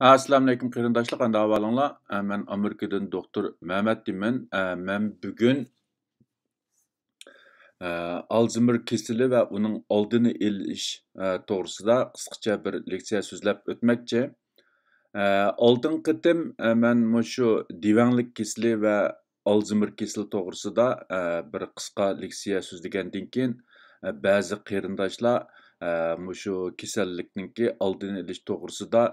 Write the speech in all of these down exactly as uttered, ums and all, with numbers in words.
ئەسسالامۇئەلەيكۇم قېرىنداشلار، قانداق ئەھۋالىڭلار؟ ئە، مەن ئامېرىكىدىن دوختۇر مەمەت دېيمەن. ئە، مەن بۈگۈن، ئە، ئالزېيمېر كېسىلى ۋە ئۇنىڭ ئالدىنى ئېلىش، ئە، توغرىسىدا قىسقىچە بىر لېكسىيە سۆزلەپ ئۆتمەكچى. ئە، ئالدىنقى قېتىم، ئە، مەن مۇشۇ دېۋەڭلىك كېسىلى ۋە ئالزېيمېر كېسىلى توغرىسىدا، ئە، بىر قىسقا لېكسىيە سۆزلىگەندىن كېيىن، ئە، بەزى قېرىنداشلار، ئە، مۇشۇ كېسەللىكنىڭكى ئالدىنى ئېلىش توغرىسىدا،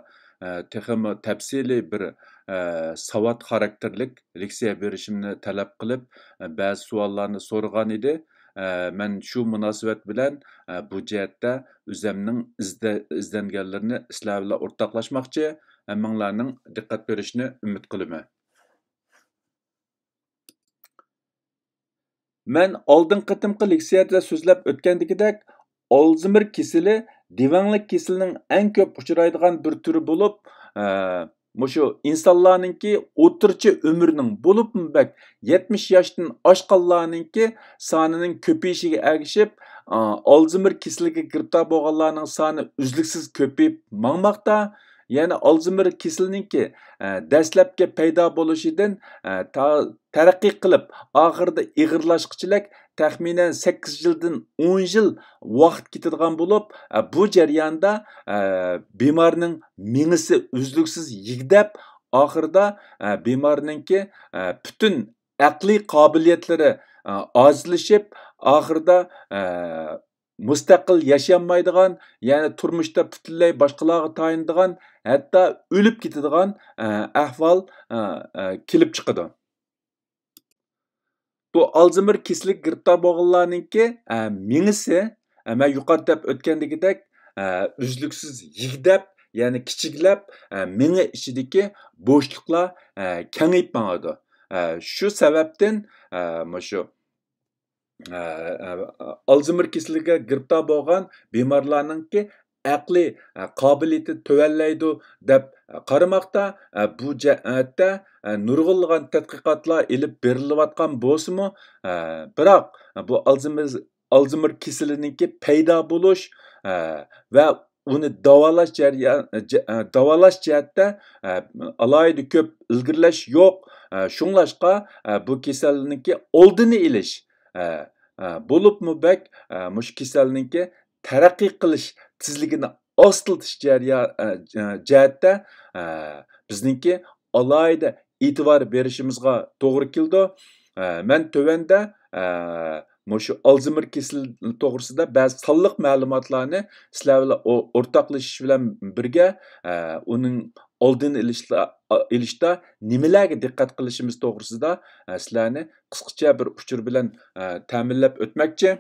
ئە، تېخىمۇ تەپسىلىي بىر، ئە، ساۋات خاراكتېرلىك لېكسىيە بېرىشىمنى تەلەپ قىلىپ، ئە، بەزى سوئاللارنى سورىغان ئىدى. ئە، مەن شۇ مۇناسىۋەت بىلەن، ئە، بۇ جەھەتتە ئۆزەمنىڭ ئىزدە-، ئىزدەنگەنلىرىنى سىلەر بىلەن ئورتاقلاشماقچى. ھەممىڭلارنىڭ دىققەت بېرىشىنى ئۈمىد قىلىمەن. مەن ئالدىنقى قېتىمقى لېكسىيەدە سۆزلەپ ئۆتكەندىكىدەك، ئالزېيمېر كېسىلى دېۋەڭلىك كېسىلىنىڭ ئەڭ كۆپ ئۇچرايدىغان بىر تۈرى بولۇپ، ئە، مۇشۇ ئىنسانلارنىڭكى ئوتتۇرىچە ئۆمرىنىڭ، بولۇپمۇ بەك يەتمىش ياشتىن ئاشقانلارنىڭكى سانىنىڭ كۆپىيىشىگە ئەگىشىپ، ئا، ئالزېيمېر كېسىلىگە گىرىپتار بولغانلارنىڭ سانى ئۈزلۈكسىز كۆپىيىپ ماڭماقتا. يەنى ئالزېيمېر كېسىلىنىڭكى، ئە، دەسلەپكى پەيدا بولۇشىدىن، ئە، تا-، تەرەققىي قىلىپ، ئاخىرىدا ئېغىرلاشقىچىلىك تەخمىنەن سەككىز يىلدىن ئون يىل ۋاقىت كېتىدىغان بولۇپ، ئە، بۇ جەرياندا، ئە، بىمارنىڭ مېڭىسى ئۈزلۈكسىز يىگدەپ، ئاخىرىدا، ئە، بىمارنىڭكى، ئە، پۈتۈن ئەقلىي قابىلىيەتلىرى، ئە، ئاجىزلىشىپ، ئاخىرىدا، ئە، مۇستەقىل ياشىيالمايدىغان، يەنى تۇرمۇشتا پۈتۈنلەي باشقىلارغا تايىنىدىغان، ھەتتا ئۆلۈپ كېتىدىغان، ئە، ئەھۋال، ئە، ئە، كېلىپ چىقىدۇ. بۇ ئالزېيمېر كېسىلىگە گىرىپتار بولغانلارنىڭكى، ئە، مېڭىسى، ئە، مەن يۇقىرىدا دەپ ئۆتكەندىكىدەك، ئە، ئۈزلۈكسىز يىگدەپ، يەنى كىچىكلەپ، ئە، مېڭە ئىچىدىكى بوشلۇقلار، ئە، كېڭىيىپ ماڭىدۇ. ئە، شۇ سەۋەبتىن، ئە، مۇشۇ، ئە، ئە، ئالزېيمېر كېسىلىگە گىرىپتار بولغان بىمارلارنىڭكى ئەقلىي، ئە، قابىلىيىتى تۆۋەنلەيدۇ دەپ قارىماقتا. ئە، بۇ جەھەتتە، ئە، نۇرغۇنلىغان تەتقىقاتلار ئېلىپ بېرىلىۋاتقان بولسىمۇ، ئە، بىراق بۇ ئالزېيمېر، ئالزېيمېر كېسىلىنىڭكى پەيدا بولۇش، ئە، ۋە ئۇنى داۋالاش جەريان-، جە-، ئە، داۋالاش جەھەتتە، ئە، ئالاھىدە كۆپ ئىلگىرىلەش يوق. ئە، شۇڭلاشقا، ئە، بۇ كېسەلنىڭكى ئالدىنى ئېلىش، ئە، ئە، بولۇپمۇ بەك، ئە، مۇشۇ كېسەلنىڭكى تەرەققىي قىلىش تېزلىكىنى ئاستىلىتىش جەريا-، ئە، جە-، جەھەتتە، ئە، بىزنىڭكى ئالاھىدە ئېتىبار بېرىشىمىزغا توغرا كېلىدۇ. ئە، مەن تۆۋەندە، ئە، مۇشۇ ئالزېيمېر كېسىلى توغرىسىدا بەزى سانلىق مەلۇماتلارنى سىلەر بىلەن ئو-، ئورتاقلىشىش بىلەن بىرگە، ئە، ئۇنىڭ ئالدىنى ئېلىشتا، ئېلىشتا نېمىلەرگە دىققەت قىلىشىمىز توغرىسىدا، ئە، سىلەرنى قىسقىچە بىر ئۇچۇر بىلەن، ئە، تەمىنلەپ ئۆتمەكچى.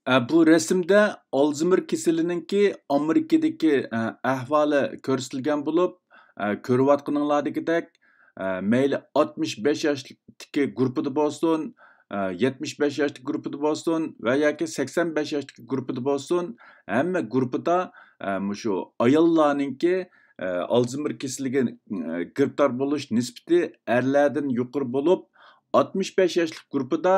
ئە، بۇ رەسىمدە ئالزېيمېر كېسىلىنىڭكى ئامېرىكىدىكى، ئە، ئەھۋالى كۆرسىتىلگەن بولۇپ، ئە، كۆرۈۋاتقىنىڭلاردىكىدەك، ئە، مەيلى ئاتمىش بەش ياشتىكى گۇرۇپپىدا بولسۇن، ئە، يەتمىش بەش ياشتىكى گۇرۇپپىدا بولسۇن ۋە ياكى سەكسەن بەش ياشتىكى گۇرۇپپىدا بولسۇن، ھەممە گۇرۇپپىدا، ئە، مۇشۇ ئاياللارنىڭكى، ئە، ئالزېيمېر كېسىلىگە، ئە، گىرىپتار بولۇش نىسبىتى ئەرلەردىن يۇقىرى بولۇپ، ئاتمىش بەش ياشلىق گۇرۇپپىدا،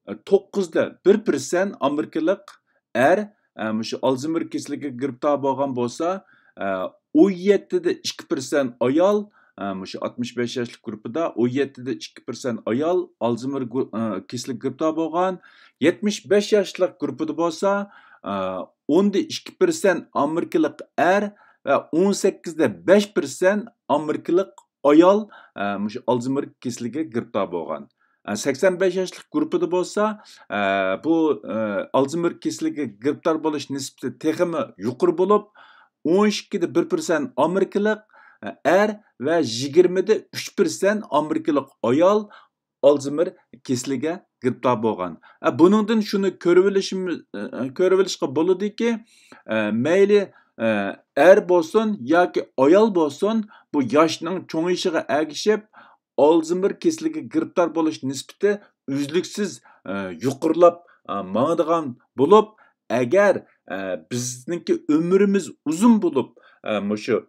ئە، توققۇزدا بىر پىرسەنت ئامېرىكىلىق ئەر، ئە، مۇشۇ ئالزېيمېر كېسىلىگە گىرىپتار بولغان بولسا، ئە، ئون يەتتىدە ئىككى پىرسەنت ئايال، ئە، مۇشۇ ئاتمىش بەش ياشلىق گۇرۇپپىدا ئون يەتتىدە ئىككى پىرسەنت ئايال ئالزېيمېر گۇ-، ئە، كېسىلىگە گىرىپتار بولغان. يەتمىش بەش ياشلىق گۇرۇپپىدا بولسا، ئە، ئوندا ئىككى پىرسەنت ئامېرىكىلىق ئەر ۋە ئون سەككىزدە بەش پىرسەنت ئامېرىكىلىق ئايال، ئە، مۇشۇ ئالزېيمېر كېسىلىگە گىرىپتار بولغان. ئە، سەكسەن بەش ياشلىق گۇرۇپپىدا بولسا، ئە، بۇ، ئە، ئالزېيمېر كېسىلىگە گىرىپتار بولۇش نىسبىتى تېخىمۇ يۇقىرى بولۇپ، ئون ئىككىدە بىر پىرسەنت ئامېرىكىلىق، ئە، ئەر ۋە يىگىرمىدە ئۈچ پىرسەنت ئامېرىكىلىق ئايال ئالزېيمېر كېسىلىگە گىرىپتار بولغان. ئە، بۇنىڭدىن شۇنى كۆرۈۋېلىشىمىز، ئە، كۆرۈۋېلىشقا بولىدۇكى، ئە، مەيلى، ئە، ئەر بولسۇن ياكى ئايال بولسۇن، بۇ ياشنىڭ چوڭىيىشىغا ئەگىشىپ، ئالزېيمېر كېسىلىگە گىرىپتار بولۇش نىسبىتى ئۈزلۈكسىز، ئە، يۇقىرىلاپ، ئە، ماڭىدىغان بولۇپ، ئەگەر، ئە، بىزنىڭكى ئۆمرىمىز ئۇزۇن بولۇپ، ئە، مۇشۇ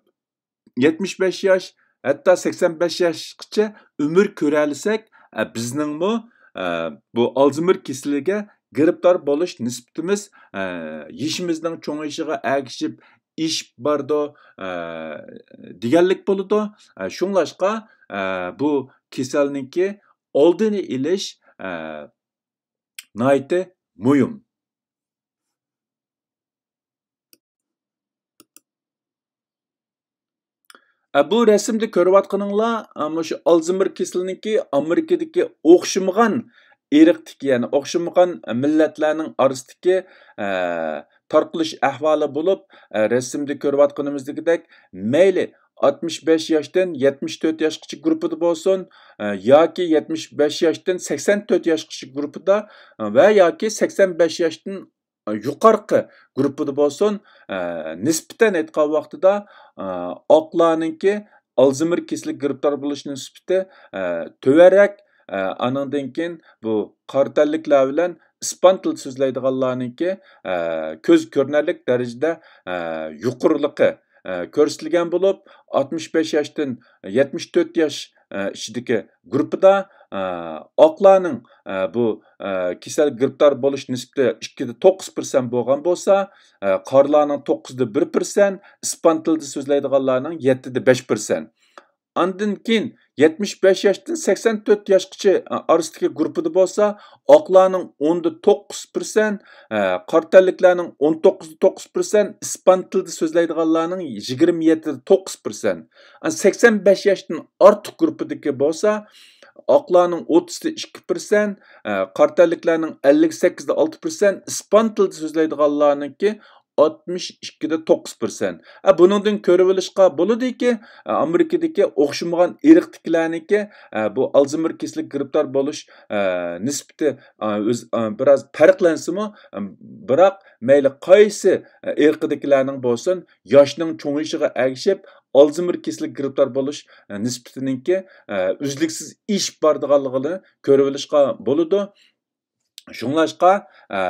يەتمىش بەش ياش، ھەتتا سەكسەن بەش ياشقىچە ئۆمۈر كۆرەلىسەك، ئە، بىزنىڭمۇ، ئە، بۇ ئالزېيمېر كېسىلىگە گىرىپتار بولۇش نىسبىتىمىز، ئە، يېشىمىزنىڭ چوڭىيىشىغا ئەگىشىپ ئېشىپ بارىدۇ، ئە، دېگەنلىك بولىدۇ. ئە، شۇڭلاشقا، ئە، بۇ كېسەلنىڭكى ئالدىنى ئېلىش، ئە، ناھايىتى مۇھىم. ئە، بۇ رەسىمدە كۆرۈۋاتقىنىڭلار، ئە، مۇشۇ ئالزېيمېر كېسىلىنىڭكى ئامېرىكىدىكى ئوخشىمىغان ئىرقتىكى، يەنى ئوخشىمىغان مىللەتلەرنىڭ ئارىسىدىكى، ئە، تارقىلىش ئەھۋالى بولۇپ، ئە، رەسىمدە كۆرۈۋاتقىنىمىزدىكىدەك، مەيلى ئاتمىش بەش ياشتىن يەتمىش تۆت ياشقىچە گۇرۇپپىدا بولسۇن، ئە، ياكى يەتمىش بەش ياشتىن سەكسەن تۆت ياشقىچە گۇرۇپپىدا، ئە، ۋە ياكى سەكسەن بەش ياشتىن يۇقارقى گۇرۇپپىدا بولسۇن، ئە، نىسبەتەن ئېيتقان ۋاقتىدا، ئە، ئاقلارنىڭكى ئالزېيمېر كېسىلىگە گىرىپتار بولۇش نىسبىتى، ئە، تۆۋەنرەك، ئە، ئانىڭدىن كېيىن بۇ قارا تەنلىكلەر بىلەن ئىسپان تىلىدا سۆزلەيدىغانلارنىڭكى، ئە، كۆز كۆرۈنەرلىك دەرىجىدە، ئە، يۇقىرىلىقى، ئە، كۆرسىتىلگەن بولۇپ، ئاتمىش بەش ياشتىن يەتمىش تۆت ياش، ئە، ئىچىدىكى گۇرۇپپىدا، ئە، ئاقلارنىڭ، ئە، بۇ، ئە، كېسەلگە گىرىپتار بولۇش نىسبىتى ئىككىدە توققۇز پىرسەنت بولغان بولسا، ئە، قارىلارنىڭ توققۇزدا بىر پىرسەنت، ئىسپان تىلىدا سۆزلەيدىغانلارنىڭ يەتتىدە بەش پىرسەنت. ئاندىن كېيىن يەتمىش بەش ياشتىن سەكسەن تۆت ياشقىچە، ئە، ئارىسىدىكى گۇرۇپپىدا بولسا، ئاقلارنىڭ ئوندا توققۇز پىرسەنت، ئە، قارا تەنلىكلەرنىڭ ئون توققۇزدا توققۇز پىرسەنت، ئىسپان تىلىدا سۆزلەيدىغانلارنىڭ يىگىرمە يەتتىدە توققۇز پىرسەنت. ئە، سەكسەن بەش ياشتىن ئارتۇق گۇرۇپپىدىكى بولسا، ئاقلارنىڭ ئوتتۇزدا ئىككى پىرسەنت، ئە، قارا تەنلىكلەرنىڭ ئەللىك سەككىزدە ئالتە پىرسەنت، ئىسپان تىلىدا سۆزلەيدىغانلارنىڭكى ئاتمىش ئىككىدە توققۇز پىرسەنت. ئە، بۇنىڭدىن كۆرۈۋېلىشقا بولىدۇكى، ئە، ئامېرىكىدىكى ئوخشىمىغان ئىرقتىكىلەرنىڭكى، ئە، بۇ ئالزېيمېر كېسىلىگە گىرىپتار بولۇش، ئە، نىسبىتى، ئە، ئۆز-، ئە، بىراز پەرقلەنسىمۇ، ئە، بىراق مەيلى قايسى، ئە، ئىرقىدىكىلەرنىڭ بولسۇن، ياشنىڭ چوڭىيىشىغا ئەگىشىپ ئالزېيمېر كېسىلىگە گىرىپتار بولۇش، ئە، نىسبىتىنىڭكى، ئە، ئۈزلۈكسىز ئېشىپ بارىدىغانلىقىنى كۆرۈۋېلىشقا بولىدۇ. شۇڭلاشقا، ئە،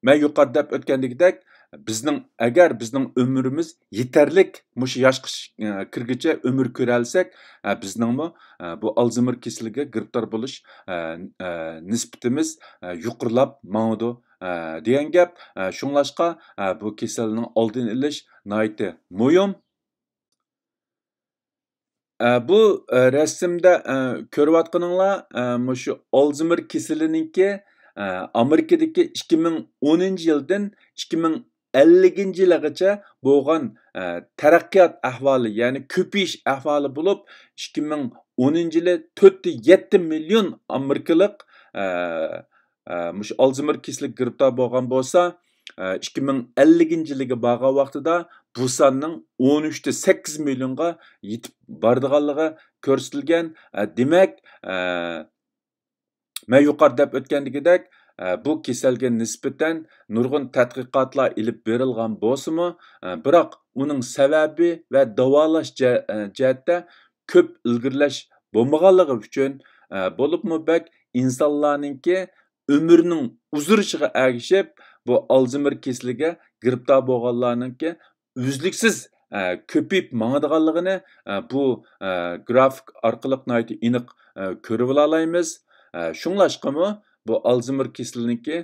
مەن يۇقىرىدا دەپ ئۆتكەندىكىدەك، بىزنىڭ، ئەگەر بىزنىڭ ئۆمرىمىز يېتەرلىك مۇشۇ ياشقا، ئە، كىرگۈچە ئۆمۈر كۆرەلىسەك، ئە، بىزنىڭمۇ، ئە، بۇ ئالزېيمېر كېسىلىگە گىرىپتار بولۇش، ئە، ئە، نىسبىتىمىز، ئە، يۇقىرىلاپ ماڭىدۇ، ئە، دېگەن گەپ. ئە، شۇڭلاشقا، ئە، بۇ كېسەلنىڭ ئالدىنى ئېلىش ناھايىتى مۇھىم. ئە، بۇ، ئە، رەسىمدە، ئە، كۆرۈۋاتقىنىڭلار، ئە، مۇشۇ ئالزېيمېر كېسىلىنىڭكى، ئە، ئامېرىكىدىكى ئىككى مىڭ ئونىنچى يىلدىن ئىككى مىڭ ئەللىكىنچى يىلغىچە بولغان، ئە، تەرەققىيات ئەھۋالى، يەنى كۆپىيىش ئەھۋالى بولۇپ، ئىككى مىڭ ئونىنچى يىلى تۆتتە يەتتە مىليون ئامېرىكىلىق، ئە، ئە، مۇشۇ ئالزېيمېر كېسىلىگە گىرىپتار بولغان بولسا، ئە، ئىككى مىڭ ئەللىكىنچى يىلىغا بارغان ۋاقتىدا بۇ ساننىڭ ئون ئۈچتە سەككىز مىليونغا يېتىپ بارىدىغانلىقى كۆرسىتىلگەن. ئە، دېمەك، ئە، مەن يۇقىرىدا دەپ ئۆتكەندىكىدەك، ئە، بۇ كېسەلگە نىسبەتەن نۇرغۇن تەتقىقاتلار ئېلىپ بېرىلغان بولسىمۇ، ئە، بىراق ئۇنىڭ سەۋەبى ۋە داۋالاش جە-، ئە، جەھەتتە كۆپ ئىلگىرىلەش بولمىغانلىقى ئۈچۈن، ئە، بولۇپمۇ بەك ئىنسانلارنىڭكى ئۆمرىنىڭ ئۇزىرىشىغا ئەگىشىپ، بۇ ئالزېيمېر كېسىلىگە گىرىپتار بولغانلارنىڭكى ئۈزلۈكسىز، ئە، كۆپىيىپ ماڭىدىغانلىقىنى، ئە، بۇ، ئە، گرافىك ئارقىلىق ناھايىتى ئېنىق، ئە، كۆرۈۋالالايمىز. ئە، شۇڭلاشقىمۇ بۇ ئالزېيمېر كېسىلىنىڭكى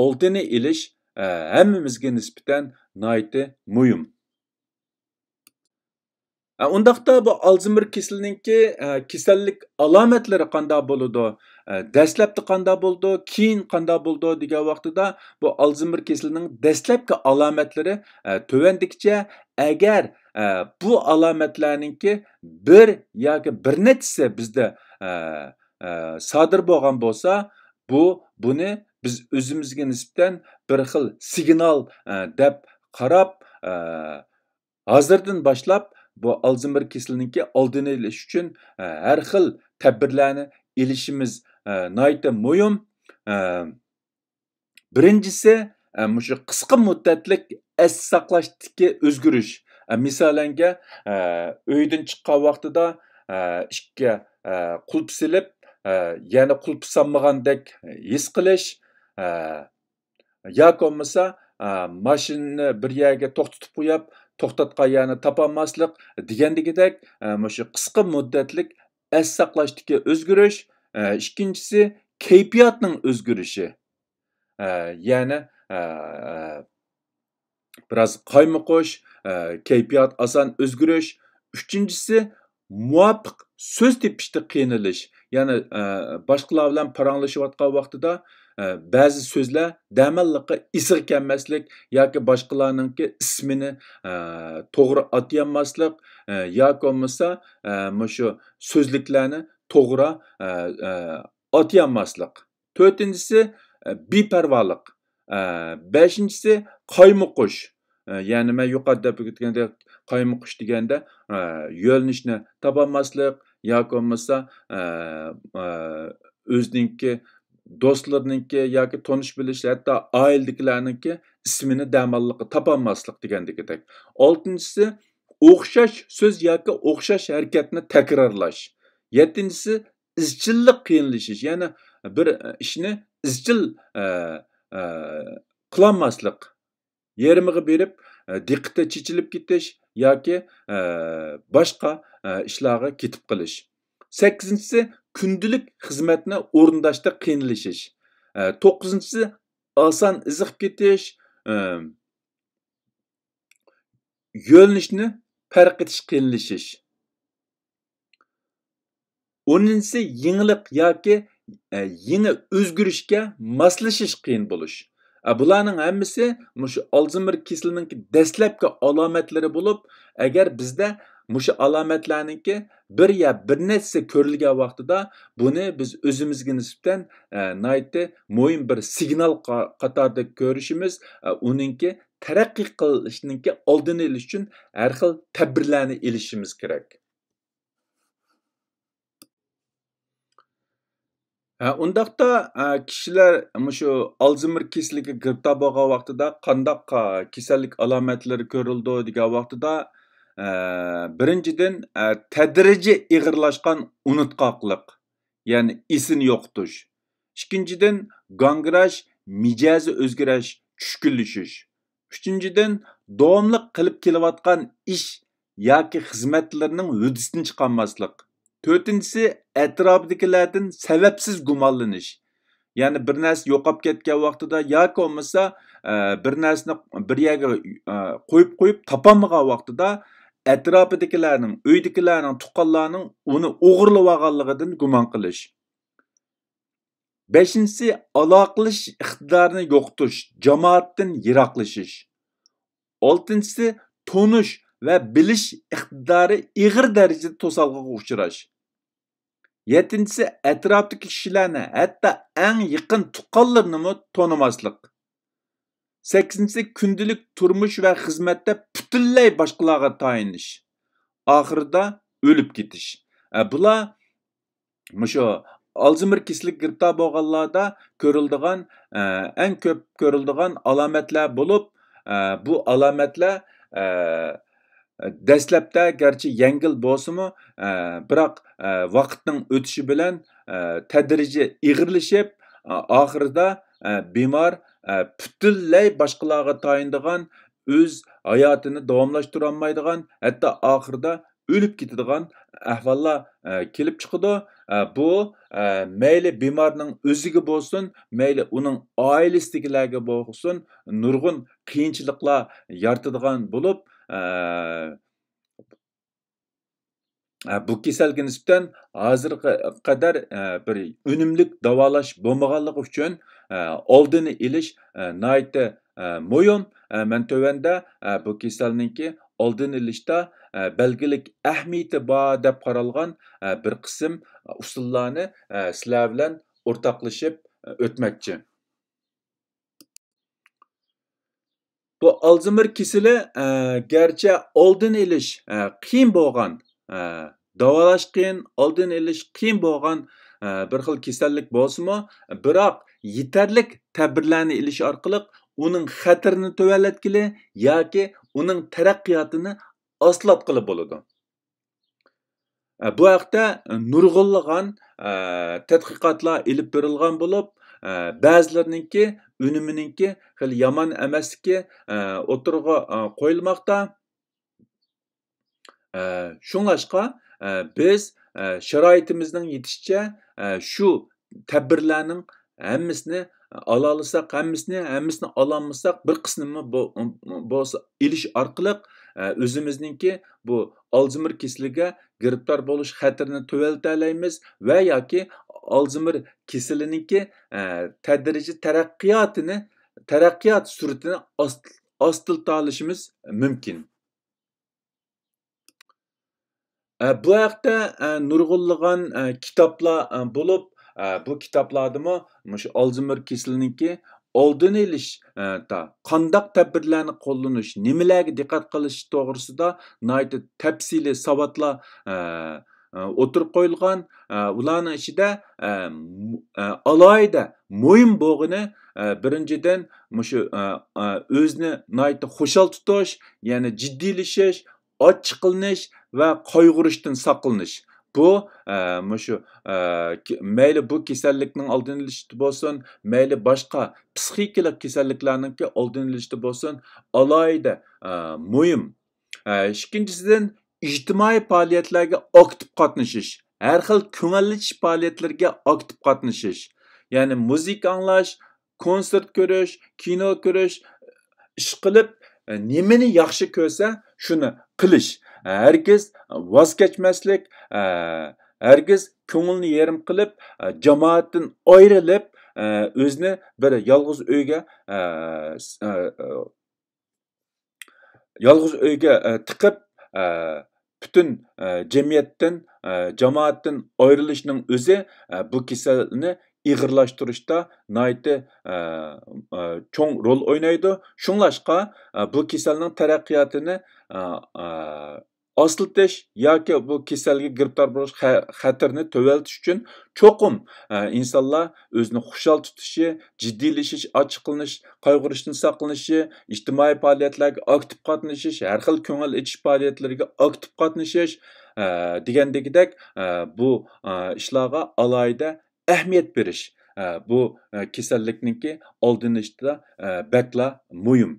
ئالدىنى ئېلىش، ئە، ھەممىمىزگە نىسبەتەن ناھايىتى مۇھىم. ئە، ئۇنداقتا بۇ ئالزېيمېر كېسىلىنىڭكى، ئە، كېسەللىك ئالامەتلىرى قانداق بولىدۇ؟ ئە، دەسلەپتە قانداق بولىدۇ؟ كېيىن قانداق بولىدۇ دېگەن ۋاقتىدا، بۇ ئالزېيمېر كېسىلىنىڭ دەسلەپكى ئالامەتلىرى، ئە، تۆۋەندىكىچە. ئەگەر، ئە، بۇ ئالامەتلەرنىڭكى بىر ياكى بىر نەچچىسى بىزدە، ئە، ئە، سادىر بولغان بولسا، بۇ، بۇنى بىز ئۆزىمىزگە نىسبەتەن بىر خىل سىگنال، ئە، دەپ قاراپ، ئە، ھازىردىن باشلاپ بۇ ئالزېيمېر كېسىلىنىڭكى ئالدىنى ئېلىش ئۈچۈن، ئە، ھەر خىل تەدبىرلەرنى ئېلىشىمىز، ئە، ناھايىتى مۇھىم. ئە، بىرىنچىسى، ئە، مۇشۇ قىسقا مۇددەتلىك ئەس ساقلاشتىكى ئۆزگىرىش. ئە، مىسالەنگە، ئە، ئۆيدىن چىققان ۋاقتىدا، ئە، ئىككى، ئە، قۇلۇپ سېلىپ، ئە، يەنە قۇلۇپ سالمىغاندەك ھېس قىلىش، ئە، ياكى بولمىسا، ئە، ماشىنىنى بىر يەرگە توختىتىپ قويۇپ، توختاتقان يەرنى تاپالماسلىق دېگەندىكىدەك، ئە، مۇشۇ قىسقا مۇددەتلىك ئەس ساقلاشتىكى ئۆزگىرىش. ئە، ئىككىنچىسى، كەيپىياتنىڭ ئۆزگىرىشى. ئە، يەنى، ئە، بىراز قايمۇقۇش، ئە، كەيپىيات ئاسان ئۆزگىرىش. ئۈچىنچىسى، مۇۋاپىق سۆز تېپىشتا قىينىلىش. يەنى، ئە، باشقىلار بىلەن پاراڭلىشىۋاتقان ۋاقتىدا، ئە، بەزى سۆزلەر دەماللىققا ئېسىگە كەلمەسلىك ياكى باشقىلارنىڭكى ئىسمىنى، ئە، توغرا ئاتىيالماسلىق، ئە، ياكى بولمىسا، ئە، مۇشۇ سۆزلۈكلەرنى توغرا، ئە، ئە، ئاتىيالماسلىق. تۆتىنچىسى، ئە، بىپەرۋالىق. ئە، بەشىنچىسى، قايمۇقۇش. ئە، يەنى مەن يۇقىرىدا دەپ ئۆتكەندەك، قايمۇقۇش دېگەندە، ئە، يۆنىلىشنى تاپالماسلىق ياكى بولمىسا، ئە، ئە، ئۆزىنىڭكى، دوستلىرىنىڭكى ياكى تونۇش بىلىش، ھەتتا ئائىلىدىكىلەرنىڭكى ئىسمىنى دەماللىققا تاپالماسلىق دېگەندىكىدەك. ئالتىنچىسى، ئوخشاش سۆز ياكى ئوخشاش ھەرىكەتنى تەكرارلاش. يەتتىنچىسى، ئىزچىللىق قىينىلىشىش، يەنى بىر ئىشنى ئىزچىل، ئە، ئە، قىلالماسلىق، يېرىمىغا بېرىپ، ئە، دىققىتى چېچىلىپ كېتىش ياكى، ئە، باشقا، ئە، ئىشلارغا كېتىپ قېلىش. سەككىزىنچىسى، كۈندىلىك خىزمەتنى ئورۇنداشتا قىينىلىشىش. ئە، توققۇزىنچىسى، ئاسان ئېزىقىپ كېتىش، ئە، يۆنىلىشنى پەرق ئېتىش قىينىلىشىش. ئونىنچىسى، يېڭىلىق ياكى، ئە، يېڭى ئۆزگىرىشكە ماسلىشىش قىيىن بولۇش. ئە، بۇلارنىڭ ھەممىسى مۇشۇ ئالزېيمېر كېسىلىنىڭكى دەسلەپكى ئالامەتلىرى بولۇپ، ئەگەر بىزدە مۇشۇ ئالامەتلەرنىڭكى بىر يا بىر نەچچىسى كۆرۈلگەن ۋاقتىدا، بۇنى بىز ئۆزىمىزگە نىسبەتەن، ئە، ناھايىتى مۇھىم بىر سىگنال قا-، قاتارىدا كۆرۈشىمىز، ئە، ئۇنىڭكى تەرەققىي قىلىشنىڭكى ئالدىنى ئېلىش ئۈچۈن ھەر خىل تەدبىرلەرنى ئېلىشىمىز كېرەك. ھە، ئۇنداقتا، ئە، كىشىلەر مۇشۇ ئالزېيمېر كېسىلىگە گىرىپتار بولغان ۋاقتىدا قانداق، ئە، كېسەللىك ئالامەتلىرى كۆرۈلىدۇ دېگەن ۋاقتىدا، ئە، بىرىنچىدىن، ئە، تەدرىجىي ئېغىرلاشقان ئۇنتقاقلىق، يەنى ئېسىنى يوقىتىش. ئىككىنچىدىن، گاڭگىراش، مىجەزى ئۆزگىرىش، چۈشكۈنلىشىش. ئۈچىنچىدىن، داۋاملىق قىلىپ كېلىۋاتقان ئىش ياكى خىزمەتلىرىنىڭ ھۆددىسىدىن چىقالماسلىق. تۆتىنچىسى، ئەتراپىدىكىلەردىن سەۋەبسىز گۇمانلىنىش. يەنى بىر نەرسە يوقاپ كەتكەن ۋاقتىدا ياكى بولمىسا، ئە، بىر نەرسىنى بىر يەرگە، ئە، قويۇپ قويۇپ تاپالمىغان ۋاقتىدا ئەتراپىدىكىلەرنىڭ، ئۆيدىكىلەرنىڭ، تۇغقانلارنىڭ ئۇنى ئوغرىلىۋالغانلىقىدىن گۇمان قىلىش. بەشىنچىسى، ئالاقىلىشىش ئىقتىدارىنى يوقىتىش، جامائەتتىن يىراقلىشىش. ئالتىنچىسى، تونۇش ۋە بىلىش ئىقتىدارى ئېغىر دەرىجىدە توسالغۇغا ئۇچراش. يەتتىنچىسى، ئەتراپتىكى كىشىلەرنى، ھەتتا ئەڭ يېقىن تۇغقانلىرىنىمۇ تونۇماسلىق. سەككىزىنچىسى، كۈندىلىك تۇرمۇش ۋە خىزمەتتە پۈتۈنلەي باشقىلارغا تايىنىش. ئاخىرىدا ئۆلۈپ كېتىش. ئە، بۇلار مۇشۇ ئالزېيمېر كېسىلىگە گىرىپتار بولغانلاردا كۆرۈلىدىغان، ئە، ئەڭ كۆپ كۆرۈلىدىغان ئالامەتلەر بولۇپ، ئە، بۇ ئالامەتلەر، ئە، دەسلەپتە گەرچە يەڭگىل بولسىمۇ، ئە، بىراق، ئە، ۋاقىتنىڭ ئۆتۈشى بىلەن، ئە، تەدرىجىي ئېغىرلىشىپ، ئە، ئاخىرىدا، ئە، بىمار، ئە، پۈتۈنلەي باشقىلارغا تايىنىدىغان، ئۆز ھاياتىنى داۋاملاشتۇرالمايدىغان، ھەتتا ئاخىرىدا ئۆلۈپ كېتىدىغان ئەھۋاللار، ئە، كېلىپ چىقىدۇ. ئە، بۇ، ئە، مەيلى بىمارنىڭ ئۆزىگە بولسۇن، مەيلى ئۇنىڭ ئائىلىسىدىكىلەرگە بولسۇن، نۇرغۇن قىيىنچىلىقلار يارىتىدىغان بولۇپ، ئە، ئە، بۇ كېسەلگە نىسبەتەن ھازىرغا قەدەر، ئە، بىر ئۈنۈملۈك داۋالاش بولمىغانلىقى ئۈچۈن، ئە، ئالدىنى ئېلىش، ئە، ناھايىتى، ئە، مۇھىم. ئە، مەن تۆۋەندە، ئە، بۇ كېسەلنىڭكى ئالدىنى ئېلىشتا، ئە، بەلگىلىك ئەھمىيىتى بار دەپ قارالغان، ئە، بىر قىسىم ئۇسۇللارنى، ئە، سىلەر بىلەن ئورتاقلىشىپ، ئە، ئۆتمەكچى. بۇ ئالزېيمېر كېسىلى، ئە، گەرچە ئالدىنى ئېلىش، ئە، قىيىن بولغان، ئە، داۋالاش قىيىن، ئالدىنى ئېلىش قىيىن بولغان، ئە، بىر خىل كېسەللىك بولسىمۇ، بىراق يېتەرلىك تەدبىرلەرنى ئېلىش ئارقىلىق ئۇنىڭ خەتىرىنى تۆۋەنلەتكىلى ياكى ئۇنىڭ تەرەققىياتىنى ئاستىلاتقىلى بولىدۇ. ئە، بۇ ھەقتە نۇرغۇنلىغان، ئە، تەتقىقاتلار ئېلىپ بېرىلغان بولۇپ، ئە، بەزىلىرىنىڭكى ئۈنۈمىنىڭكى خېلى يامان ئەمەسلىكى، ئە، ئوتتۇرىغا، ئە، قويۇلماقتا. ئە، شۇڭلاشقا، ئە، بىز، ئە، شارائىتىمىزنىڭ يېتىشىچە، ئە، شۇ تەدبىرلەرنىڭ ھەممىسىنى، ئالالىساق ھەممىسىنى، ھەممىسىنى ئالالمىساق، بىر قىسمىنى بو-، بولسا ئېلىش ئارقىلىق، ئە، ئۆزىمىزنىڭكى بۇ ئالزېيمېر كېسىلىگە گىرىپتار بولۇش خەتىرىنى تۆۋەنلىتەلەيمىز ۋە ياكى ئالزېيمېر كېسىلىنىڭكى، ئە، تەدرىجىي تەرەققىياتىنى، تەرەققىيات سۈرئىتىنى ئاست-، ئاستىلىتالىشىمىز مۇمكىن. ئە، بۇ ھەقتە، ئە، نۇرغۇنلىغان، ئە، كىتابلار، ئە، بولۇپ، ئە، بۇ كىتابلاردىمۇ مۇشۇ ئالزېيمېر كېسىلىنىڭكى ئالدىنى ئېلىش، ئە، تا قانداق تەدبىرلەرنى قوللىنىش، نېمىلەرگە دىققەت قىلىش توغرىسىدا ناھايىتى تەپسىلىي ساۋاتلار، ئە، ئە، ئوتتۇرىغا قويۇلغان. ئە، ئۇلارنىڭ ئىچىدە، ئە، مۇ-، ئە، ئالاھىدە مۇھىم بولغىنى، ئە، بىرىنچىدىن، مۇشۇ، ئە، ئە، ئۆزىنى ناھايىتى خۇشال تۇتۇش، يەنى جىددىيلىشىش، ئاچچىقلىنىش ۋە قايغۇرۇشتىن ساقلىنىش. بۇ، ئە، مۇشۇ، ئە، كې-، مەيلى بۇ كېسەللىكنىڭ ئالدىنى ئېلىشتا بولسۇن، مەيلى باشقا پسىخىكىلىق كېسەللىكلەرنىڭكى ئالدىنى ئېلىشتا بولسۇن، ئالاھىدە، ئە، مۇھىم. ئە، ئىككىنچىسىدىن، ئىجتىمائىي پائالىيەتلەرگە ئاكتىپ قاتنىشىش، ھەر خىل كۆڭۈل ئېچىش پائالىيەتلىرىگە ئاكتىپ قاتنىشىش، يەنى مۇزىكا ئاڭلاش، كونسېرت كۆرۈش، كىنو كۆرۈش، ئىشقىلىپ، ئە، نېمىنى ياخشى كۆرسە، شۇنى قىلىش. ھەرگىز ۋاز كەچمەسلىك، ئە، ھەرگىز كۆڭۈلنى يېرىم قىلىپ، ئە، جامائەتتىن ئايرىلىپ، ئە، ئۆزىنى بىر يالغۇز ئۆيگە، ئە، س-، ئە، ئە، يالغۇز ئۆيگە، ئە، تىقىپ، ئە، پۈتۈن، ئە، جەمئىيەتتىن، ئە، جامائەتتىن ئايرىلىشنىڭ ئۆزى، ئە، بۇ كېسەلنى ئېغىرلاشتۇرۇشتا ناھايىتى، ئە، ئە، چوڭ رول ئوينايدۇ. شۇڭلاشقا، ئە، بۇ كېسەلنىڭ تەرەققىياتىنى، ئە، ئە، ئاستىلىتىش ياكى بۇ كېسەلگە گىرىپتار بولۇش خە-، خەتىرىنى تۆۋەنلىتىش ئۈچۈن چوقۇم، ئە، ئىنسانلار ئۆزىنى خۇشال تۇتۇشى، جىددىيلىشىش، ئاچچىقلىنىش، قايغۇرۇشتىن ساقلىنىشى، ئىجتىمائىي پائالىيەتلەرگە ئاكتىپ قاتنىشىش، ھەر خىل كۆڭۈل ئېچىش پائالىيەتلىرىگە ئاكتىپ قاتنىشىش، ئە، دېگەندىكىدەك، ئە، بۇ، ئە، ئىشلارغا ئالاھىدە ئەھمىيەت بېرىش، ئە، بۇ، ئە، كېسەللىكنىڭكى ئالدىنى ئېلىشتا، ئە، بەكلا مۇھىم.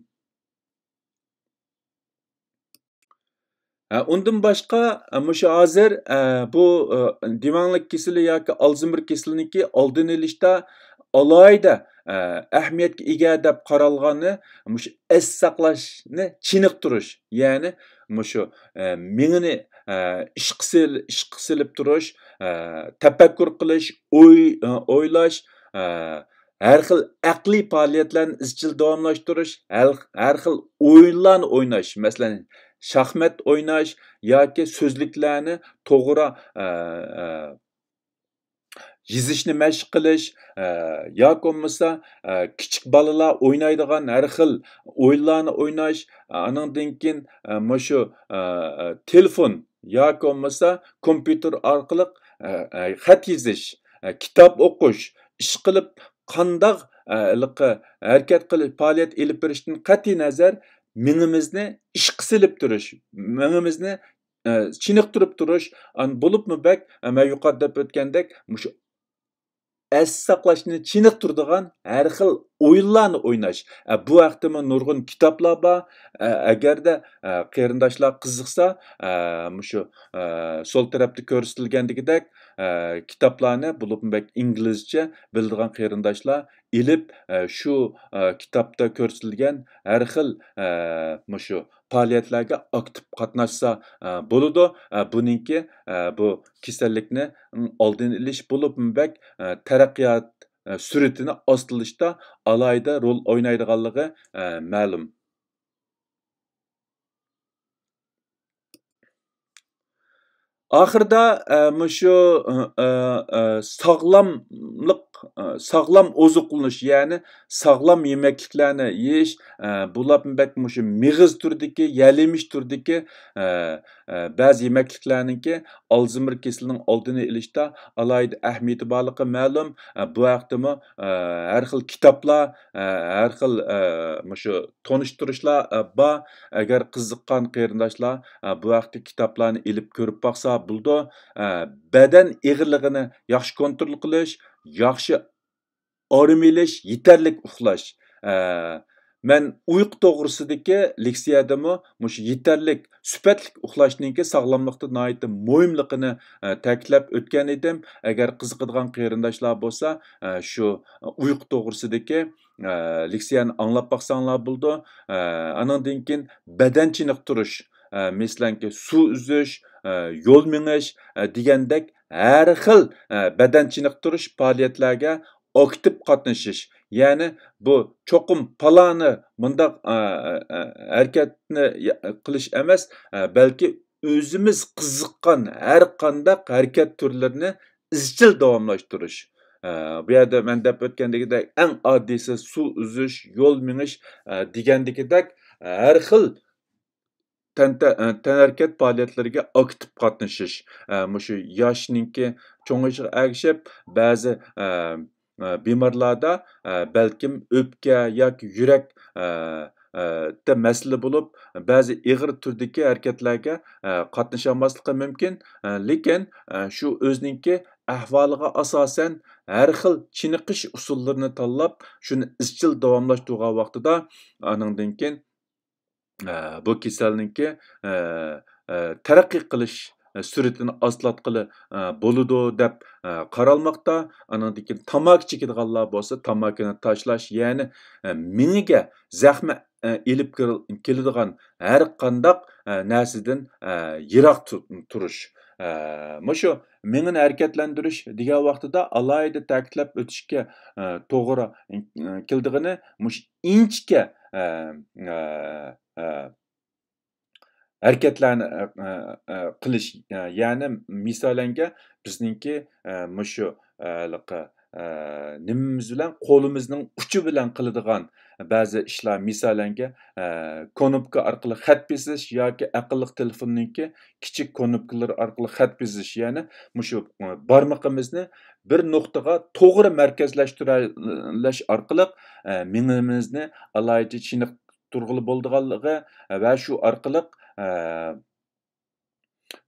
ھە، ئۇندىن باشقا، ئە، مۇشۇ ھازىر، ئە، بۇ، ئە، دېۋەڭلىك كېسىلى ياكى ئالزېيمېر كېسىلىنىڭكى ئالدىنى ئېلىشتا ئالاھىدە، ئە، ئەھمىيەتكە ئىگە دەپ قارالغاننى مۇشۇ ئەستە ساقلاشنى چېنىقتۇرۇش، يەنى مۇشۇ، ئە، مېڭىنى، ئە، ئىشقا سېل-، ئىشقا سېلىپ تۇرۇش، ئە، تەپەككۇر قىلىش، ئوي-، ئە، ئويلاش، ئە، ھەر خىل ئەقلىي پائالىيەتلەرنى ئىزچىل داۋاملاشتۇرۇش، ھەر، ھەر خىل ئويۇنلارنى ئويناش، مەسىلەن، شاھمات ئويناش ياكى سۆزلۈكلەرنى توغرا، ئە، ئە، يېزىشنى مەشىق قىلىش، ئە، ياكى بولمىسا، ئە، كىچىك بالىلار ئوينايدىغان ھەر خىل ئويۇنلارنى ئويناش، ئانىڭدىن كېيىن، ئە، مۇشۇ، ئە، ئە، تېلېفون ياكى بولمىسا كومپيۇتېر ئارقىلىق، ئە، ئە، خەت يېزىش، ئە، كىتاب ئوقۇش، ئىشقىلىپ قانداق، ئە، ھېلىقى ھەرىكەت قىلىش، پائالىيەت ئېلىپ بېرىشتىن قەتئىينەزەر، مېڭىمىزنى ئىشقا سېلىپ تۇرۇش، مېڭىمىزنى، ئە، چېنىقتۇرۇپ تۇرۇش، ئان-، بولۇپمۇ بەك، ئە، مەن يۇقىرىدا دەپ ئۆتكەندەك، مۇشۇ ئەستە ساقلاشنى چېنىقتۇرىدىغان ھەر خىل ئويۇنلارنى ئويناش. ئە، بۇ ھەقتىمۇ نۇرغۇن كىتابلار بار. ئە، ئەگەردە، ئە، قېرىنداشلار قىزىقسا، ئە، مۇشۇ، ئە، سول تەرەپتە كۆرسىتىلگەندىكىدەك، ئە، كىتابلارنى، بولۇپمۇ بەك ئىنگلىزچە بىلىدىغان قېرىنداشلار ئېلىپ، ئە، شۇ، ئە، كىتابتا كۆرسىتىلگەن ھەر خىل، ئە، مۇشۇ پائالىيەتلەرگە ئاكتىپ قاتناشسا، ئە، بولىدۇ. ئە، بۇنىڭكى، ئە، بۇ كېسەللىكنى، ئالدىنى ئېلىش بولۇپمۇ بەك، ئە، تەرەققىيات، ئە، سۈرئىتىنى ئاستىلىشتا ئالاھىدە رول ئوينايدىغانلىقى، ئە، مەلۇم. ئاخىرىدا، ئە، مۇشۇ، ئە، ئە، ئە، ساغلاملىق، ئە، ساغلام ئوزۇقلىنىش، يەنى ساغلام يېمەكلىكلەرنى يېيىش، ئە، بولۇپمۇ بەك مۇشۇ مېغىز تۈرىدىكى، يەل يېمىش تۈرىدىكى، ئە، ئە، بەزى يېمەكلىكلەرنىڭكى ئالزېيمېر كېسىلىنىڭ ئالدىنى ئېلىشتا ئالاھىدە ئەھمىيىتى بارلىقى مەلۇم. ئە، بۇ ھەقتىمۇ، ئە، ھەر خىل كىتابلار، ئە، ھەر خىل، ئە، مۇشۇ تونۇشتۇرۇشلار، ئە، بار. ئەگەر قىزىققان قېرىنداشلار، ئە، بۇ ھەقتىكى كىتابلارنى ئېلىپ كۆرۈپ باقسا بولىدۇ. ئە، بەدەن ئېغىرلىقىنى ياخشى كونترول قىلىش، ياخشى ئارام ئېلىش، يېتەرلىك ئۇخلاش، ئە، مەن ئۇيقۇ توغرىسىدىكى لېكسىيەدىمۇ مۇشۇ يېتەرلىك، سۈپەتلىك ئۇخلاشنىڭكى ساغلاملىقتا ناھايىتى مۇھىملىقىنى، ئە، تەكىتلەپ ئۆتكەن ئىدىم. ئەگەر قىزىقىدىغان قېرىنداشلار بولسا، ئە، شۇ ئۇيقۇ توغرىسىدىكى، ئە، لېكسىيەنى ئاڭلاپ باقساڭلار بولىدۇ. ئە، ئانىڭدىن كېيىن بەدەن چېنىقتۇرۇش، ئە، مەسىلەنكى سۇ ئۈزۈش، ئە، يول مېڭىش، ئە، دېگەندەك ھەر خىل، ئە، بەدەن چېنىقتۇرۇش پائالىيەتلەرگە ئاكتىپ قاتنىشىش، يەنى بۇ چوقۇم پالانى مۇنداق، ئە، ئە، ھەرىكەتنى يا-، قىلىش ئەمەس، ئە، بەلكى ئۆزىمىز قىزىققان ھەر قانداق ھەرىكەت تۈرلىرىنى ئىزچىل داۋاملاشتۇرۇش. ئە، بۇ يەردە مەن دەپ ئۆتكەندىكىدەك، ئەڭ ئاددىيسى سۇ ئۈزۈش، يول مېڭىش، ئە، دېگەندىكىدەك، ھەر خىل تەنتە-، تەنھەرىكەت پائالىيەتلىرىگە ئاكتىپ قاتنىشىش. ئە، مۇشۇ ياشنىڭكى چوڭىيىشىغا ئەگىشىپ، بەزى، ئە، ئە، بىمارلاردا، ئە، بەلكىم ئۆپكە ياكى يۈرەك، ئە، ئە، دە مەسىلە بولۇپ، بەزى ئېغىر تۈردىكى ھەرىكەتلەرگە، ئە، قاتنىشالماسلىقى مۇمكىن. ئە، لېكىن، ئە، شۇ ئۆزىنىڭكى ئەھۋالىغا ئاساسەن ھەر خىل چېنىقىش ئۇسۇللىرىنى تاللاپ، شۇنى ئىزچىل داۋاملاشتۇرغان ۋاقتىدا، ئانىڭدىن كېيىن ئە، بۇ كېسەلنىڭكى، ئە، ئە، تەرەققىي قىلىش، ئە، سۈرئىتىنى ئاستىلاتقىلى، ئە، بولىدۇ دەپ، ئە، قارالماقتا. ئانىڭدىن كېيىن تاماكا چېكىدىغانلار بولسا، تاماكىنى تاشلاش، يەنى، ئە، مېڭىگە زەخمە، ئە، ئېلىپ كىر-، كېلىدىغان ھەر قانداق، ئە، نەرسىدىن، ئە، يىراق تۇ-، تۇرۇش. ئە، مۇشۇ مېڭىنى ھەرىكەتلەندۈرۈش دېگەن ۋاقتىدا ئالاھىدە تەكىتلەپ ئۆتۈشكە، ئە، توغرا، ئە، كېلىدىغىنى مۇشۇ ئىنچىكە، ئە، ئە، ئە، ھەرىكەتلەرنى، ئە، ئە، ئە، قىلىش، ئە، يەنى مىسالەنگە بىزنىڭكى، ئە، مۇشۇ، ئە، ھېلىقى، ئە، نېمىمىز بىلەن، قولىمىزنىڭ ئۇچى بىلەن قىلىدىغان بەزى ئىشلار، مىسالەنگە، ئە، كۇنۇپكا ئارقىلىق خەت بېسىش ياكى ئەقىللىق تېلېفوننىڭكى كىچىك كۇنۇپكىلىرى ئارقىلىق خەت بېسىش، يەنى مۇشۇ، ئە، بارمىقىمىزنى بىر نۇقتىغا توغرا مەركەزلەشتۈرۈش ئارقىلىق، ئە، مېڭىمىزنى ئالاھىدە چېنىقتۇرغىلى بولىدىغانلىقى ۋە شۇ ئارقىلىق، ئە،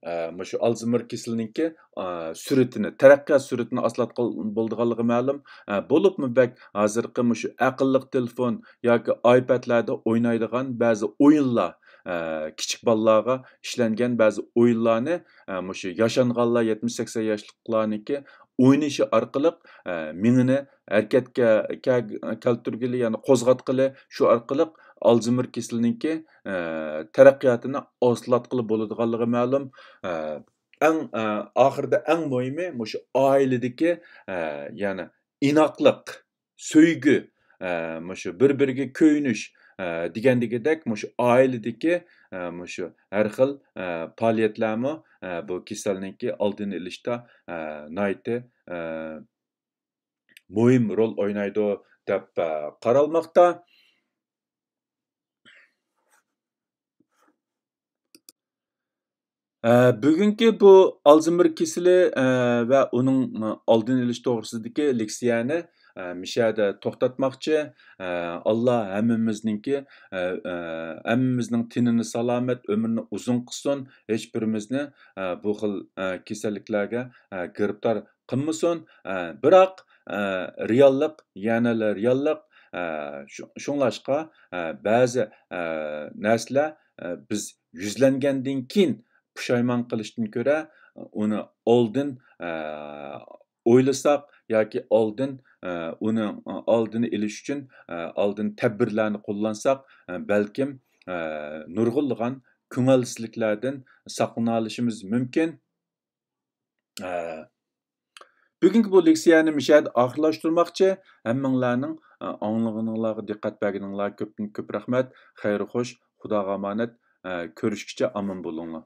ئە، مۇشۇ ئالزېيمېر كېسىلىنىڭكى، ئە، سۈرئىتىنى، تەرەققىيات سۈرئىتىنى ئاستىلاتقىلى بولىدىغانلىقى مەلۇم. ئە، بولۇپمۇ بەك ھازىرقى مۇشۇ ئەقىللىق تېلېفون ياكى ئايپەدلەردە ئوينايدىغان بەزى ئويۇنلار، ئە، كىچىك بالىلارغا ئىشلەنگەن بەزى ئويۇنلارنى، ئە، مۇشۇ ياشانغانلار، يەتمىش سەكسەن ياشلىقلارنىڭكى ئوينىشى ئارقىلىق، ئە، مېڭىنى ھەرىكەتكە كە-، كەلتۈرگىلى، يەنى قوزغاتقىلى، شۇ ئارقىلىق ئالزېيمېر كېسىلىنىڭكى، ئە، تەرەققىياتىنى ئاستىلاتقىلى بولىدىغانلىقى مەلۇم. ئە، ئەڭ، ئە، ئاخىرىدا ئەڭ مۇھىمى مۇشۇ ئائىلىدىكى، ئە، يەنى ئىناقلىق، سۆيگۈ، ئە، مۇشۇ بىر-بىرىگە كۆيۈنۈش، ئە، دېگەندىكىدەك مۇشۇ ئائىلىدىكى، ئە، مۇشۇ ھەر خىل، ئە، پائالىيەتلەرمۇ، ئە، بۇ كېسەلنىڭكى ئالدىنى ئېلىشتا، ئە، ناھايىتى، ئە، مۇھىم رول ئوينايدۇ دەپ، ئە، قارالماقتا. ئە، بۈگۈنكى بۇ ئالزېيمېر كېسىلى، ئە، ۋە ئۇنىڭ، ئە، ئالدىنى ئېلىش توغرىسىدىكى لېكسىيەنى، ئە، مىشەدە توختاتماقچى. ئە، ئاللا ھەممىمىزنىڭكى، ئە، ئە، ھەممىمىزنىڭ تېنىنى سالامەت، ئۆمرىنى ئۇزۇن قىلسۇن، ھېچ بىرىمىزنى، ئە، بۇ خىل، ئە، كېسەللىكلەرگە، ئە، گىرىپتار قىلمىسۇن. ئە، بىراق، ئە، رېئاللىق يەنىلا رېئاللىق. ئە، شۇ-، شۇڭلاشقا، ئە، بەزى، ئە، نەرسىلەر، ئە، بىز يۈزلەنگەندىن كېيىن پۇشايمان قىلىشتىن كۆرە، ئۇنى ئالدىن، ئە، ئويلىساق ياكى ئالدىن، ئە، ئۇنىڭ ئالدىنى ئېلىش ئۈچۈن، ئە، ئالدىن تەدبىرلەرنى قوللانساق، ئە، بەلكىم، ئە، نۇرغۇنلىغان كۆڭۈلسىزلىكلەردىن ساقلىنالىشىمىز مۇمكىن. ئە، بۈگۈنكى بۇ لېكسىيەنى مۇشۇ يەردە ئاخىرلاشتۇرماقچى. ھەممىڭلارنىڭ، ئە، ئاڭلىغىنىڭلارغا دىققەت بەرگىنىڭلارغا كۆپتىن كۆپ رەھمەت. خەير خوش، خۇداغا ئامانەت. ئە، كۆرۈشكىچە ئامان بولۇڭلار.